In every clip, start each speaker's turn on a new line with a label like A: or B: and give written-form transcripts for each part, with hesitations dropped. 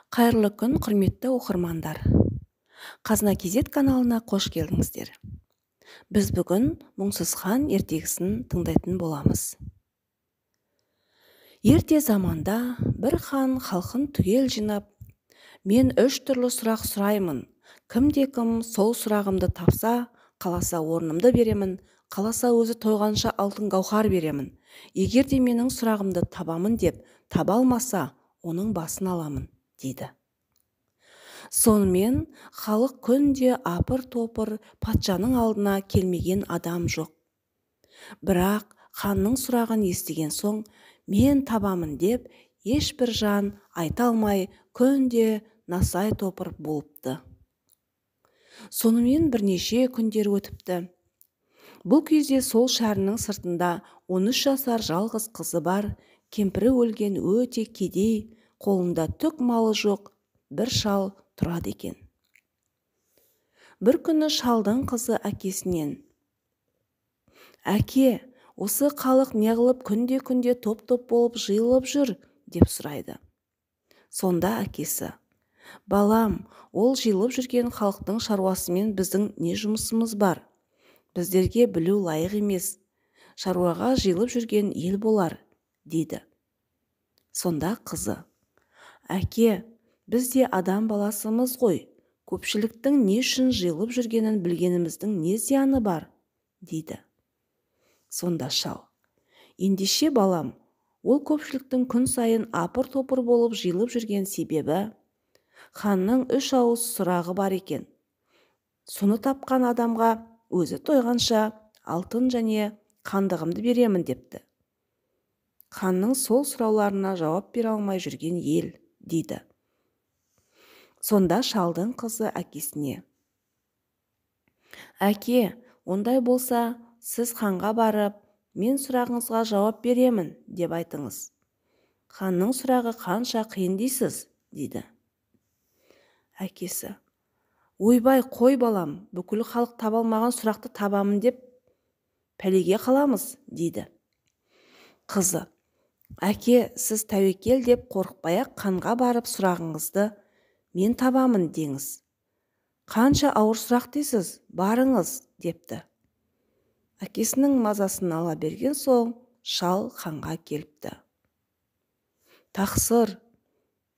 A: Қайырлы күн, құрметті оқырмандар. Қазына KZ каналына қош келдіңіздер. Біз бүгін Мұңсыз хан ертегісін тыңдайтын боламыз. Ерте заманда бір хан халқын түгел жинап, мен үш түрлі сұрақ сұраймын. Кімде-кім сол сұрағымды тапса, қаласа орнымды беремін, қаласа өзі тойғанша алтын гауһар беремін. Егер де менің сұрағымды табамын деп таба алмаса, оның басын аламын, дейді. Сонымен халық күнде апыр-топыр патшаның алдына келмеген адам жоқ. Бірақ ханның сұрағын естіген соң, мен табамын деп ешбір жан айта алмай күнде насай топыр болыпты. Сонымен бірнеше күндер өтіпті. Бұл кезде сол шәрінің сыртында 13 жасар жалғыз қызы бар, кемпірі өлген өте кедей, қолында түк малы жоқ бір шал тұрады екен. Бір күні шалдың қызы әкесінен: «Әке, осы халық неғылып күнде-күнде топ-топ болып жиылып жүр?» деп сұрайды. Сонда әкесі: «Балам, ол жиылып жүрген халықтың шаруасымен біздің не жұмысымыз бар? Біздерге білу лайық емес. Шаруаға жиылып жүрген ел болар», дейді. Сонда қызы: «Әке, біз де адам баласымыз ғой, көпшіліктің не үшін жиылып жүргенін білгеніміздің не зияны бар?» дейді. Сонда шал: «Ендеше, балам, ол көпшіліктің күн сайын апыр-топыр болып жиылып жүрген себебі, ханның үш ауыз сұрағы бар екен. Соны тапқан адамға өзі тойғанша алтын және қандығымды беремін депті. Ханның сол сұрауларына жауап бере алмай жүрген ел», дейді. Сонда шалдың қызы әкесіне: «Әке, ондай болса, сіз ханға барып, мен сұрағыңызға жауап беремін деп айтыңыз. Ханның сұрағы қанша қиын дейсіз?» дейді. Әкесі: «Ойбай, қой балам, бүкіл халық таба алмаған сұрақты табамын деп пәлеге қаламыз», дейді. Қызы: «Әке, сіз тәуекел деп қорықпай-ақ ханға барып сұрағыңызды мен табамын деңіз. Қанша ауыр сұрақ дейсіз, барыңыз», депті. Әкесінің мазасын ала берген соң шал ханға келіпті. «Тақсыр,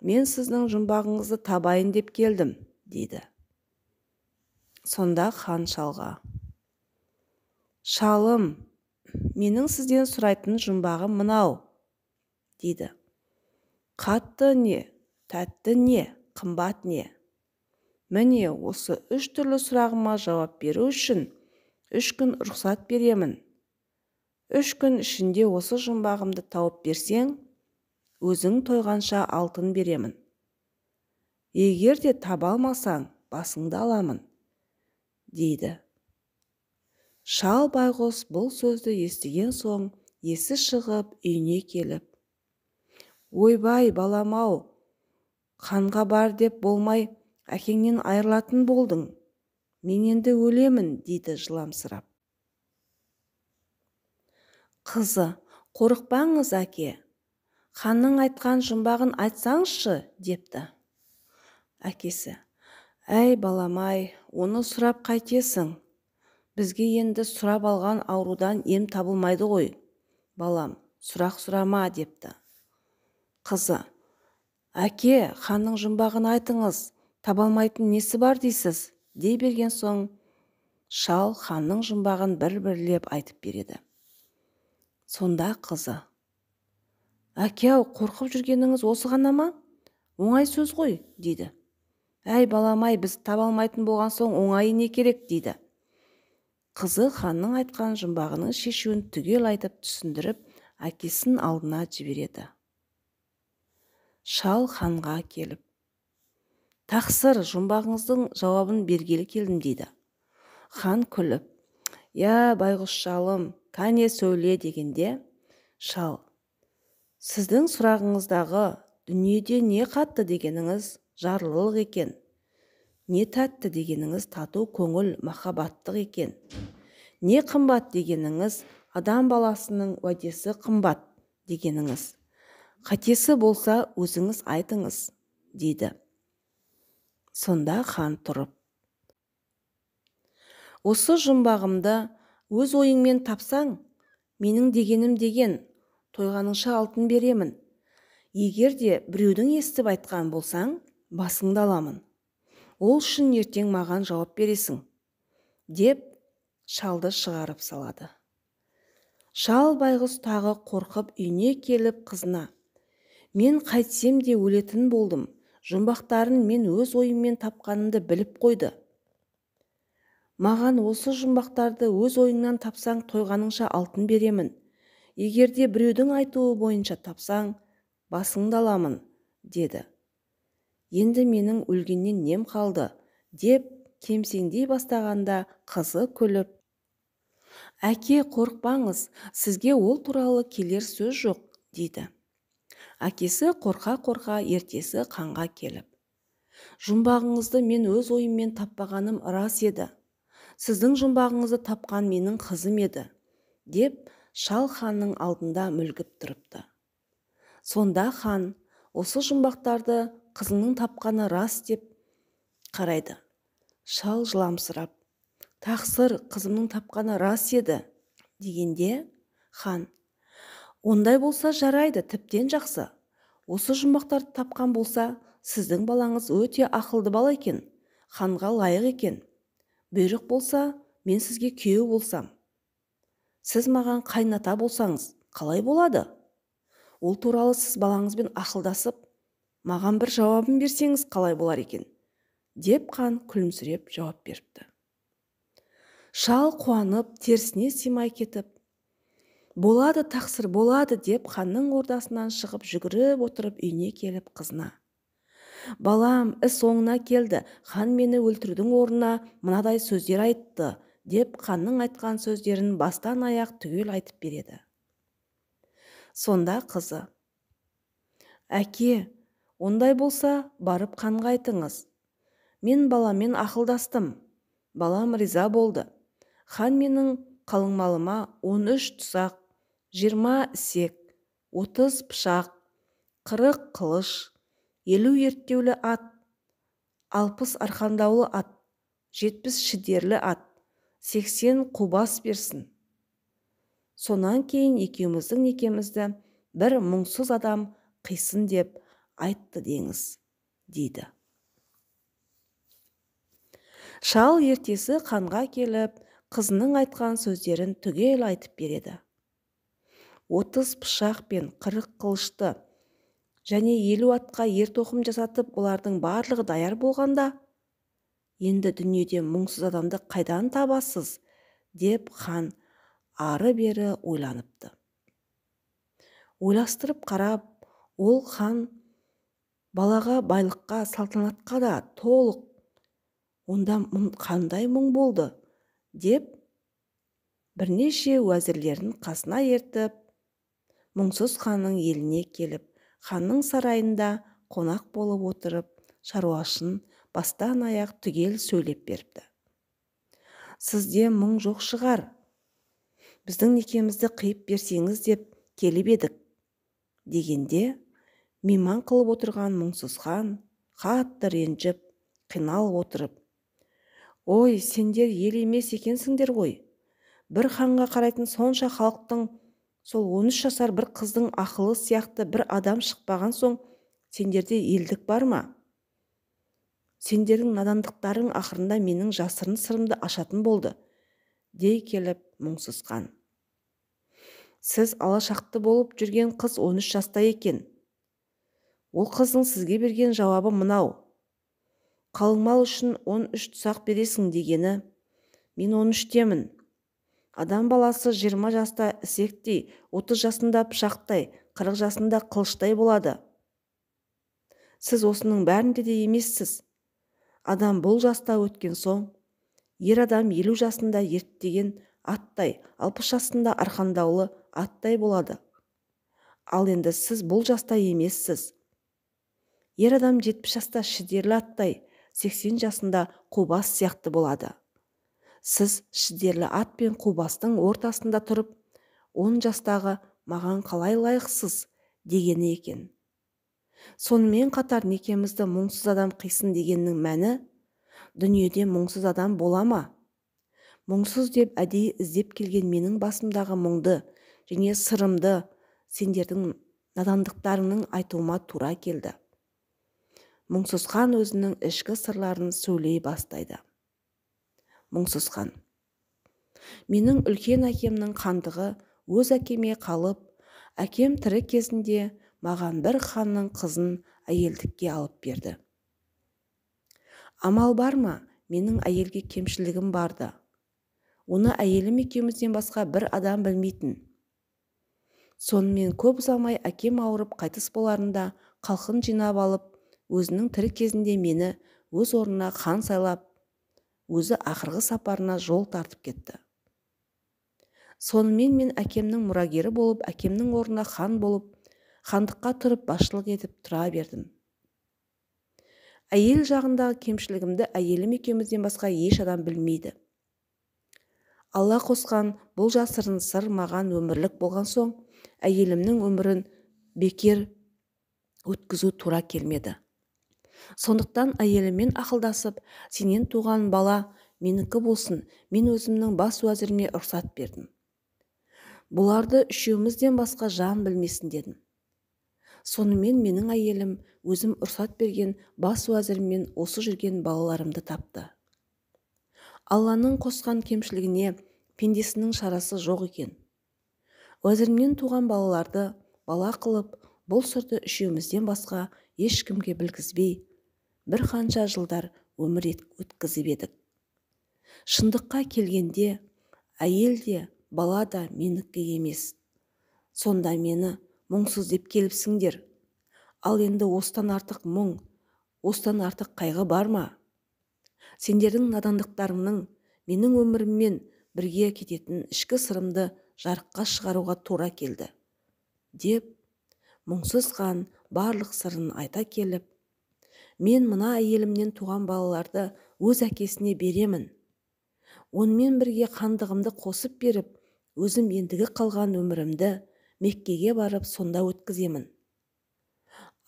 A: мен сіздің жұмбағыңызды табайын деп келдім», дейді. Сонда хан шалға: «Шалым, менің сізден сұрайтын жұмбағым мынау», дейді. «Қатты не, тәтті не, қымбат не? Міне осы үш түрлі сұрағыма жауап беру үшін 3 күн рұқсат беремін. 3 күн ішінде осы жұмбағымды тауып берсең, өзің тойғанша алтын беремін. Егер де таба алмасаң, басыңды аламын», дейді. Шал байғұс бұл сөзді естіген соң есі шығып үйіне келіп: «Ойбай, балам-ау, ханға бар деп болмай әкеңнен айырылатын болдың. Мен енді өлемін», дейді жыламсырап. Қызы: «Қорықпаңыз, әке, ханның айтқан жұмбағын айтсаңызшы», депті. Әкесі: «Әй, балам-ай, оны сұрап қайтесің? Бізге енді сұрап алған аурудан ем табылмайды ғой. Балам, сұрақ сұрама», депті. Қызы: «Әке, ханның жұмбағын айтыңыз, таба алмайтын несі бар дейсіз?» дей берген соң, шал ханның жұмбағын бір-бірлеп айтып береді. Сонда қызы: «Әке-ау, қорқып жүргеніңіз осы ғана ма? Оңай сөз ғой», дейді. «Әй, балам-ай, біз таба алмайтын болған соң оңайы не керек?» дейді. Қызы ханның айтқан жұмбағының шешуін түгел айтып түсіндіріп, әкесін алдына жібереді. Шал ханға келіп: «Тақсыр, жұмбағыңыздың жауабын бергелі келдім», дейді. Хан күліп: «Я, байғұс шалым, кәне сөйле», дегенде, шал: «Сіздің сұрағыңыздағы дүниеде не қатты дегеніңіз жарлылық екен, не тәтті дегеніңіз тату көңіл махаббаттық екен, не қымбат дегеніңіз адам баласының уәдесі қымбат дегеніңіз. Қатесі болса өзіңіз айтыңыз. дейді. Сонда хан тұрып: Осы жұмбағымды өз ойыңмен тапсаң, менің дегенім деген, тойғаныңша алтын беремін. Егер де біреудің естіп айтқан болсаң, басыңды аламын. Ол үшін ертең маған жауап бересің, деп шалды шығарып салады. Шал байғұс тағы қорқып үйіне келіп қызына: Мен қайтсем де өлетін болдым, жұмбақтарын мен өз ойыммен тапқанымды біліп қойды. Маған осы жұмбақтарды өз ойыңнан тапсаң, тойғаныңша алтын беремін. Егер де біреудің айтуы бойынша тапсаң, басыңды аламын, деді. Енді менің өлгеннен нем қалды, деп кемсеңдей бастағанда қызы күліп: Әке, қорықпаңыз, сізге ол туралы келер сөз жоқ, дейді. Әкесі қорқа-қорқа ертесі ханға келіп: Жұмбағыңызды мен өз ойыммен таппағаным рас еді. Сіздің жұмбағыңызды тапқан менің қызым еді, деп шал ханның алдында мүлгіп тұрыпты. Сонда хан: Осы жұмбақтарды қызыңның тапқаны рас, деп қарайды. Шал жыламсырап: Тақсыр, қызымның тапқаны рас еді, дегенде хан: Ондай болса жарайды, тіптен жақсы. Осы жұмбақтарды тапқан болса, сіздің балаңыз өте ақылды бала екен, ханға лайық екен. Бұйрық болса, мен сізге күйеу болсам, сіз маған қайната болсаңыз, қалай болады? Ол туралы сіз балаңызбен ақылдасып, маған бір жауабын берсеңіз қалай болар екен, деп хан күлімсіреп жауап беріпті. Шал қуанып, терісіне сыймай кетіп: Болады, тақсыр, болады, деп ханның ордасынан шығып жүгіріп отырып үйіне келіп қызына: Балам, іс оңына келді, хан мені өлтірудің орнына мынадай сөздер айтты, деп ханның айтқан сөздерін бастан аяқ түгел айтып береді. Сонда қызы: Әке, ондай болса, барып ханға айтыңыз. Мен баламмен ақылдастым, балам риза болды. Хан менің қалыңмалыма 13 тұсақ, 20 ісек, 30 пышақ, 40 қылыш, 50 ерттеулі ат, 60 арқандаулы ат, 70 шідерлі ат, 80 қубас берсін. Сонан кейін екеуміздің некемізді бір мұңсыз адам қисын деп айтты деңіз, дейді. Шал ертесі ханға келіп, қызының айтқан сөздерін түгел айтып береді. 30 пышақ пен 40 қылышты және 50 атқа ер тоқым жасатып, олардың барлығы даяр болғанда, енді дүниеде мұңсыз адамды қайдан табасыз, деп хан ары-бері ойланыпты. Ойластырып қарап, ол хан балаға байлыққа, салтанатқа да толық, онда қандай мұң болды, деп бірнеше уәзірлерін қасына ертіп, мұңсыз ханның еліне келіп, ханның сарайында қонақ болып отырып, шаруашын бастан аяқ түгел сөйлеп беріпті. Сізде мұң жоқ шығар, біздің некемізді қиып берсеңіз деп келіп едік, дегенде, мейман қылып отырған мұңсыз хан қатты ренжіп, қиналып отырып: Ой, сендер ел емес екенсіңдер ғой. Бір ханға қарайтын сонша халықтың сол 13 жасар бір қыздың ақылы сияқты бір адам шықпаған соң, сендерде елдік бар ма? Сендердің надандықтарың ақырында менің жасырын сырымды ашатын болды, дей келіп мұңсыз хан: Сіз алашақты болып жүрген қыз 13 жаста екен. Ол қыздың сізге берген жауабы мынау: Қалыңмал үшін 13 тұсақ бересің дегені, мен 13-темін. Адам баласы 20 жаста ісектей, 30 жасында пышақтай, 40 жасында қылыштай болады. Сіз осының бәрінде де емессіз. Адам бұл жаста өткен соң, ер адам 50 жасында ерттеген аттай, 60 жасында арқандаулы аттай болады. Ал енді сіз бұл жаста емессіз. Ер адам 70 жаста шідерлі аттай, 80 жасында қубас сияқты болады. Сіз шідерлі ат пен қубастың ортасында тұрып, 10 жастағы маған қалай лайықсыз дегені екен. Сонымен қатар некемізді мұңсыз адам қисын дегеннің мәні, дүниеде мұңсыз адам бола ма? Мұңсыз деп әдейі іздеп келген менің басымдағы мұңды және сырымды сендердің надандықтарыңның айтуыма тура келді. Мұңсыз хан өзінің ішкі сырларын сөйлей бастайды. Мұңсыз хан: менің үлкен әкемнің хандығы өз әкеме қалып, әкем тірі кезінде маған бір ханның қызын әйелдікке алып берді. Амал бар ма, менің әйелге кемшілігім барды. Оны әйелім екеумізден басқа бір адам білмейтін. Сонымен көп ұзамай әкем ауырып қайтыс боларында халқын жинап алып, өзінің тірі кезінде мені өз орнына хан сайлап, өзі ақырғы сапарына жол тартып кетті. Сонымен мен әкемнің мұрагері болып, әкемнің орнына хан болып, хандыққа тұрып басшылық етіп тұра бердім. Әйел жағындағы кемшілігімді әйелім екеумізден басқа еш адам білмейді. Алла қосқан бұл жасырын сыр маған өмірлік болған соң, әйелімнің өмірін бекер өткізу тура келмеді. Сондықтан әйеліммен ақылдасып, сенен туған бала менікі болсын, мен өзімнің бас уәзіріме рұқсат бердім. Бұларды үшеумізден басқа жан білмесін дедім. Сонымен менің әйелім өзім рұқсат берген бас уәзіріммен осы жүрген балаларымды тапты. Алланың қосқан кемшілігіне пендесінің шарасы жоқ екен. Уәзірімнен туған балаларды бала қылып, бұл сырды үшеумізден басқа ешкімге білгізбей, бір қанша жылдар өмір өткізіп едік. Шындыққа келгенде, әйел де, бала да менікі емес. Сонда мені мұңсыз деп келіпсіңдер. Ал енді осыдан артық мұң, осыдан артық қайғы бар ма? Сендердің надандықтарыңның менің өміріммен бірге кететін ішкі сырымды жарыққа шығаруға тура келді, деп мұңсыз хан барлық сырын айта келіп, мен мына әйелімнен туған балаларды өз әкесіне беремін. Онымен бірге хандығымды қосып беріп, өзім ендігі қалған өмірімді Меккеге барып сонда өткіземін.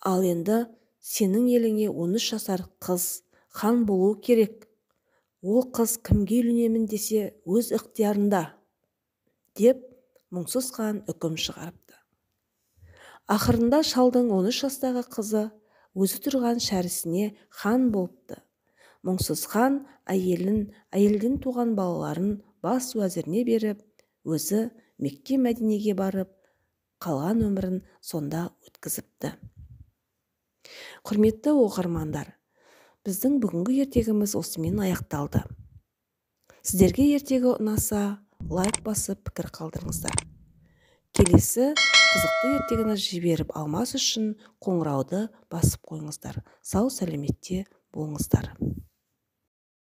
A: Ал енді сенің еліңе 13 жасар қыз хан болу керек. Ол қыз кімге үйленемін десе өз ықтиярында, деп мұңсыз хан үкім шығарыпты. Ақырында шалдың 13 жастағы қызы өзі тұрған шәрісіне хан болыпты. Мұңсыз хан әйелін, әйелден туған балаларын бас уәзіріне беріп, өзі Мекке Мәдинеге барып, қалған өмірін сонда өткізіпті. Құрметті оқырмандар, біздің бүгінгі ертегіміз осымен аяқталды. Сіздерге ертегі ұнаса, лайк басып пікір қалдырыңыздар. Келесі қызықты ертегіні жіберіп алмас үшін қоңырауды басып қойыңыздар. Сау сәлеметте болыңыздар.